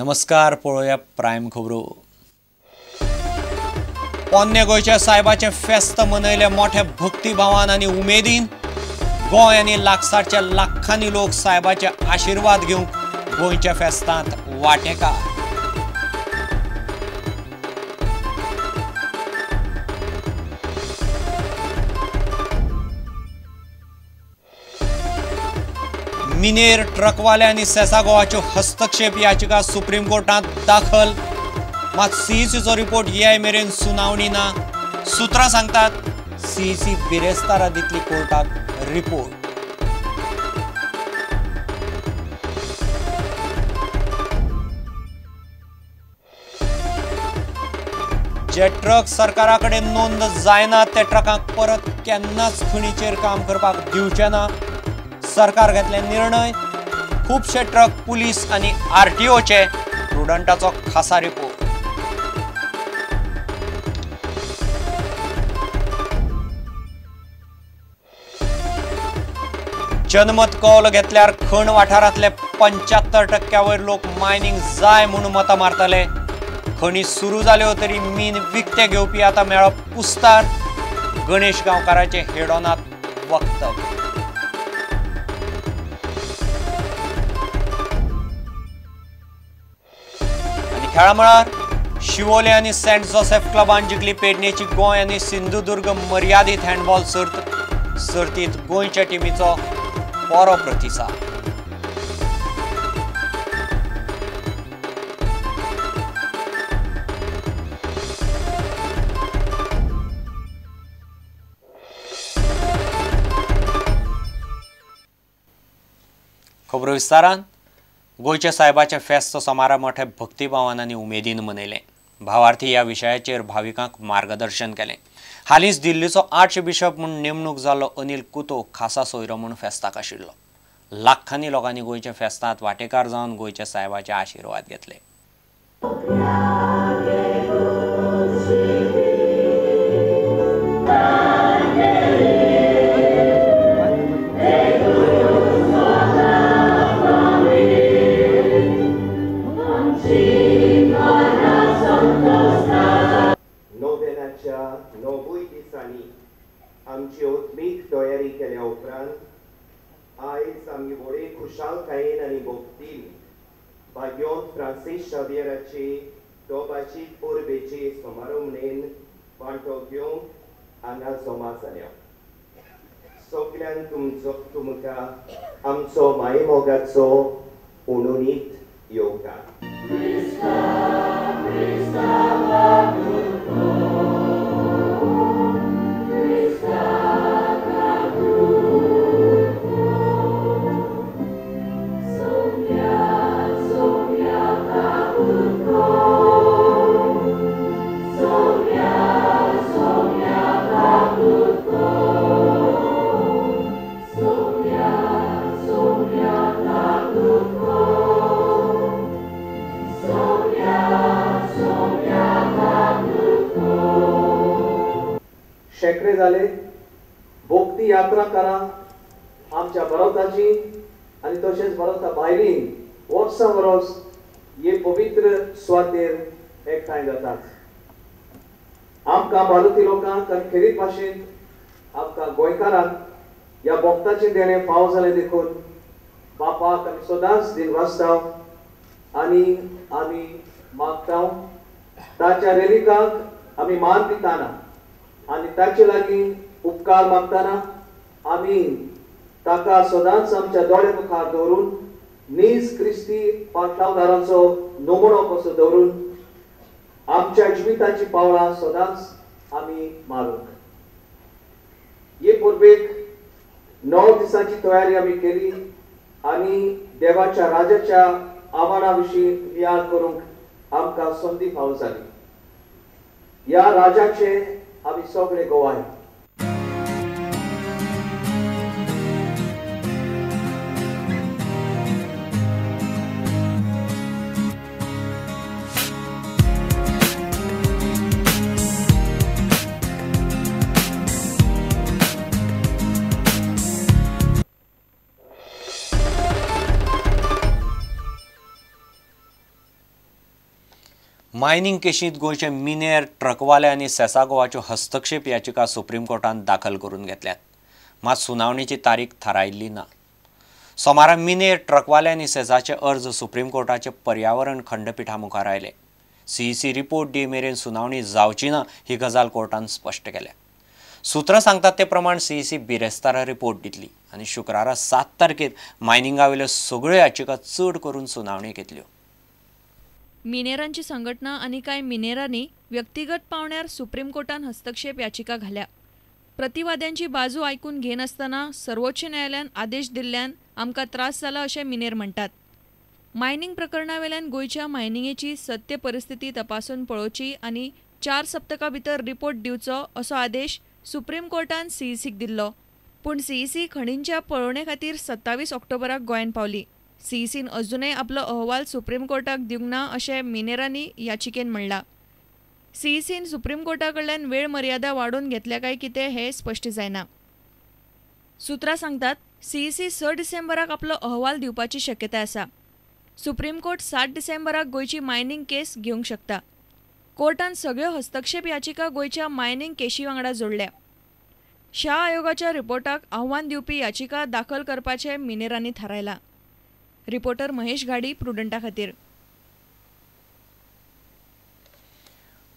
नमस्कार, पळोवया प्रायम खबरो। पोन्ने गोंयच्या साहेबाचें फेस्त मनयलें मोठ्या भक्तिभावान आनी उमेदीन। गोंय आनी लागसारच्या लाखांनी लोक साहेबाचे आशिर्वाद घेवंक गोंयच्या फेस्तांत वांटेकार। मिनेर ट्रकवाले आनी सेसा गोवाच्यो हस्तक्षेप याचिका सुप्रीम कोर्टांत दाखल, मात सीईसीचो रिपोर्ट येय मेरेन सुनावणी ना। सूत्रां सांगतात सीईसी बिरेस्तारा दितली कोर्टाक रिपोर्ट। जे ट्रक सरकारा कडेन नोंद जायना ते ट्रकांक परत केन्नाच खणीचेर काम करपाक दिवचे ना, सरकार घेतले निर्णय। खुबशे ट्रक पुलीस आनी आरटीओचे, प्रुडंटाचो खासा रिपोर्ट। जनमत कौल घेतल्यार खण वाठारांतले 75% वयर लोक मायनिंग जाय म्हूण मतां मारतले। खणी सुरू जाल्यो तरी मीन विकते घेवपी आतां मेळप कुस्तार, गणेश गांवकाराचे हेडोनांत वक्तव्य। खेळामळार शिवोले आनी सेंट जोसेफ क्लबान जिखली पेडणेची गोंय आनी सिंधुदुर्ग मर्यादीत हँडबॉल सर्त। सर्तीत गोंयच्या टिमीचो बरो प्रतिसाद। खबरो विस्तारान। गोंयच्या साहेबाचें फेस्त समारंभ मोठ्या भक्तिभावान आनी उमेदीन मनयलें। भावार्थी ह्या विशयाचेर भाविकांक मार्गदर्शन केलें। हालींच दिल्लीचो आर्च बिशप म्हूण नेमणूक जाल्लो अनिल कुतो खासा सोयरो म्हूण फेस्ताक आशिल्लो। लाखांनी लोकांनी गोंयच्या फेस्तांत वांटेकार जावन गोंयच्या साहेबाचे आशिर्वाद घेतले। आमची आत्मीक तयारी केल्या उपरांत आयज आमी व्हडे खुशालकायेन आनी भक्तीन भाग्योंत फ्रांसीस शावियराची दोबाची परबेची समारंभणेन वांटो घेवंक हांगा जमा जाल्या। सगल्यांक तुमकां आमचो मायमोगाचो उणुनीत येवकार। शेंकडे जाले भक्ती यात्रा करा आमच्या भारताची आनी तशेंच भारता भायली वर्सां वर्स हे पवित्र सुवातेर एकठांय जातात। आमकां भारतीय लोकांक आनी खेरीत भाशेंत आमकां गोंयकारांक ह्या भक्ताचें देणें फावो जालें देखून बापाक आमी सदांच दिनवासता आनी आमी मागता। ताच्या रेलिकांक आमी मान दिताना आनी ताचे लागीं उपकार मागतना आमी ताका सदांच आमच्या दोळे मुखार दवरून नीज क्रिस्ती पाटलावदारांचो नमुनो कसो दवरून आमच्या जिविताची पावलां सदांच आमी मारूंक। हे परबेक 9 दिसांची तयारी आमी केली आनी देवाच्या राजाच्या आव्हाना विशीं नियाळ करूंक आमकां संदी फावो जाली। ह्या राजाचे आमी सगळे गोवाय। मायनिंग केशींत गोंयचे मिनेर ट्रकवाले आनी सेसा गोवाच्यो हस्तक्षेप याचिका सुप्रीम कोर्टान दाखल करून घेतल्यात, मात सुनावणीची तारीख थारायिल्ली ना। सोमारा मिनेर ट्रकवाले आनी सेसाचे अर्ज सुप्रीम कोर्टाचे पर्यावरण खंडपिठा मुखार आयले। सीईसी रिपोर्ट दी मेरेन सुनावणी जावची ना ही गजाल कोर्टान स्पश्ट केल्या। सूत्रां सांगतात ते प्रमाण सीईसी बिरेस्तारा रिपोर्ट दितली आनी शुक्रारा 7 तारखेर मायनिंगा वयल्यो सगळ्यो याचिका चड करून सुनावणी घेतल्यो। मिनेरांची संघटना आनी कांय मिनेरांनी व्यक्तिगत पावण्यार सुप्रीम कोर्टान हस्तक्षेप याचिका घाल्या। प्रतिवाद्यांची बाजू आयकून घेनासतना सर्वोच्च न्यायालयान आदेश दिल्ल्यान आमकां त्रास जाला अशें मिनेर म्हणटात। मायनिंग प्रकरणावेल्यान गोंयच्या मायनिंगेची सत्य परिस्थिती तपासून पळोवची आनी 4 सप्तकां भितर रिपोर्ट दिवचो असो आदेश सुप्रीम कोर्टान सीईसीक दिल्लो। पूण सीईसी खणींच्या पळोवणे खातीर 27 ऑक्टोबराक गोंयांत पावली। सीईसीन अजूनय आपलो अहवाल सुप्रीम कोर्टाक दिवंक ना अशें मिनेरांनी याचिकेन म्हणलां। सीईसीन सुप्रीम कोर्टा कडल्यान वेळ मर्यादा वाडोवन घेतल्या काय कितें हें स्पश्ट जायना। सूत्रां सांगतात सीईसी 6 डिसेंबराक आपलो अहवाल दिवपाची शक्यताय आसा। सुप्रीम कोर्ट 7 डिसेंबराक गोंयची मायनिंग केस घेवंक शकता। कोर्टान सगळ्यो हस्तक्षेप याचिका गोंयच्या मायनिंग केशी वांगडा जोडल्या। शाह आयोगाच्या रिपोर्टाक आव्हान दिवपी याचिका दाखल करपाचें मिनेरांनी थारायलां। रिपोर्टर महेश घाडी, प्रुडंटा खातीर।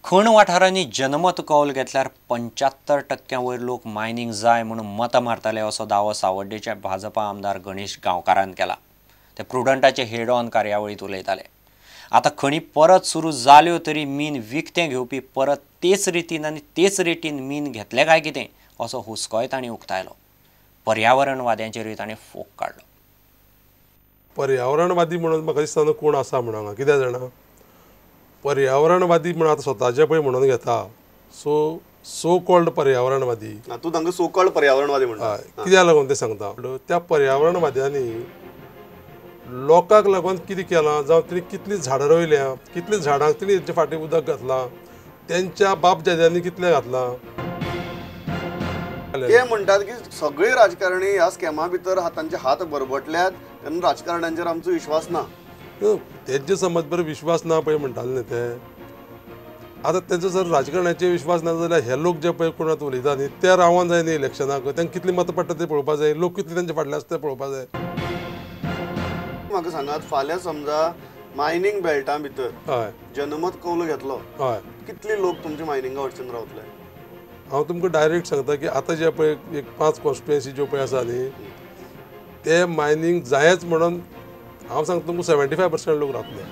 खण वाठारांनी जनमत कौल घेतल्यार 75% वयर लोक मायनिंग जाय म्हणून मतां मारताले असो दावो सावड्डेचे भाजपा आमदार गणेश गांवकारान केला। ते प्रुडंटाचे हेड ऑन कार्यावळींत उलयताले। आतां खणी परत सुरू जाल्यो तरी मीन विकतें घेवपी परत तेच रितीन आनी तेच रेटीन मीन घेतले काय कितें असो हुस्कोय तांणी उक्तायलो। पर्यावरणवाद्यांचेरूय ताणें फोग काडलो। पर्यावरणवादी म्हणून म्हाका दिसता कोण आसा म्हणून हांगा कित्याक जाणा, पर्यावरणवादी म्हणून आतां स्वताचे पळय म्हणून घेता, सो सो कॉल्ड पर्यावरणवादी, तूं तांकां सो कॉल्ड पर्यावरणवादी म्हणटा कित्याक लागून तें सांगता। त्या पर्यावरणवाद्यांनी लोकांक लागून कितें केलां, जावं तिणें कितलीं झाडां रोयल्या, कितलीं झाडांक तिणें तेंच्या फाटीं उदक घातलां, तेंच्या बाप दाद्यांनी कितलें घातलां। ते म्हणटात की सगळे राजकारणी ह्या स्कॅमा भितर तांचे हात बरबटल्यात, तेन्ना राजकारण्यांचेर आमचो विश्वास ना। तेंचे समज बरें विश्वास ना पळय म्हणटाले न्ही ते, आतां तेंचो जर राजकारणाचेर विश्वास ना जाल्यार हे लोक जे पळय कोण आतां उलयता न्ही ते रावोन जाय न्ही इलेक्शनाक, तांकां कितली मतां पडटा ते पळोवपा जाय, लोक कितले तेंचे फाटल्यान आसता ते पळोवपा जाय। म्हाका सांगात, फाल्यां समजा मायनिंग बेल्टां भितर हय जनमत कौल घेतलो, हय कितले लोक तुमच्या मायनिंगा वटच्यान रावतले? हांव तुमकां डायरेक्ट सांगता की आतां जे पळय एक 5 कॉन्स्टिट्युएन्सी ज्यो पळय आसा न्ही ते मायनिंग जायच म्हणून हांव सांगता तुमकां 75% लोक रावतले।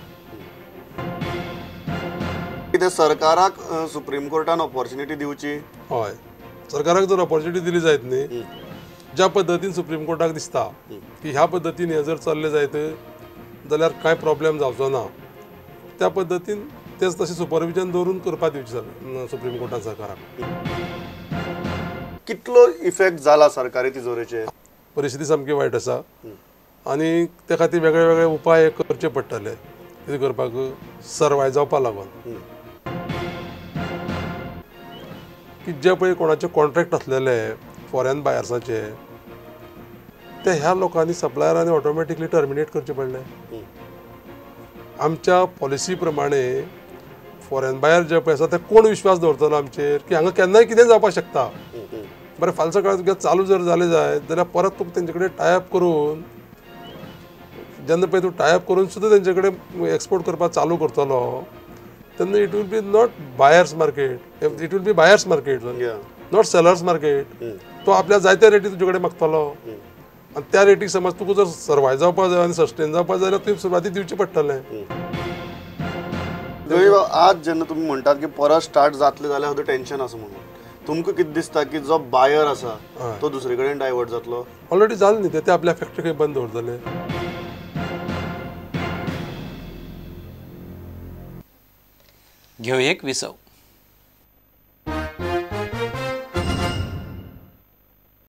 कितें सरकाराक सुप्रीम कोर्टान ऑपॉर्च्युनिटी दिवची? हय, सरकाराक जर ऑपॉर्च्युनिटी दिली जायत न्ही, ज्या पद्दतीन सुप्रीम कोर्टाक दिसता की ह्या पद्दतीन हें जर चल्लें जायत जाल्यार कांय प्रॉब्लेम जावचो ना, त्या पद्दतीन तेच तशें सुपरविजन दवरून करपाक दिवचें सुप्रीम कोर्टान सरकाराक। कितलो इफेक्ट जाला सरकारी तिजोरेचेर? परिस्थिती सामकी वायट आसा आनी त्या खातीर वेगळे वेगळे उपाय करचे पडटले कितें करपाक, सर्वाय जावपा लागून की जे पळय कोणाचे कॉन्ट्रॅक्ट आसलेले फॉरेन बायर्साचे ते ह्या लोकांनी सप्लायरांनी ऑटोमॅटिकली टर्मिनेट करचे पडले। आमच्या पॉलिसी प्रमाणे फॉरेन बायर जे पळय आसा ते कोण विश्वास दवरतलो आमचेर की हांगा केन्नाय कितें जावपाक शकता। बरें, फाल्यां सकाळीं तुगे चालू जर जालें जायत जाल्यार परत तुका तेंचे कडेन टायप करून, जेन्ना पळय तूं टायप करून सुद्दां तेंचे कडेन एक्सपोर्ट करपाक चालू करतलो तेन्ना it will be not buyers market, it will be buyers market, not sellers market. तो आपल्या जायत्या रेटी तुजे कडेन मागतलो आनी त्या रेटीक समज तुका जर सर्वाय जावपा जाय आनी सस्टेन जावपा जाय जाल्यार तुवें सुरवाती दिवचें पडटलें। आज जेन्ना तुमी म्हणटात की परत स्टार्ट जातलें जाल्यार हाजो टेन्शन आसा म्हणून, तुमकां कितें दिसता की जो बायर आसा तो दुसरे कडेन डायवर्ट जातलो? ऑलरेडी जालें न्ही, ते आपल्या फॅक्टरी बंद दवरतले। घेवया एक विसव।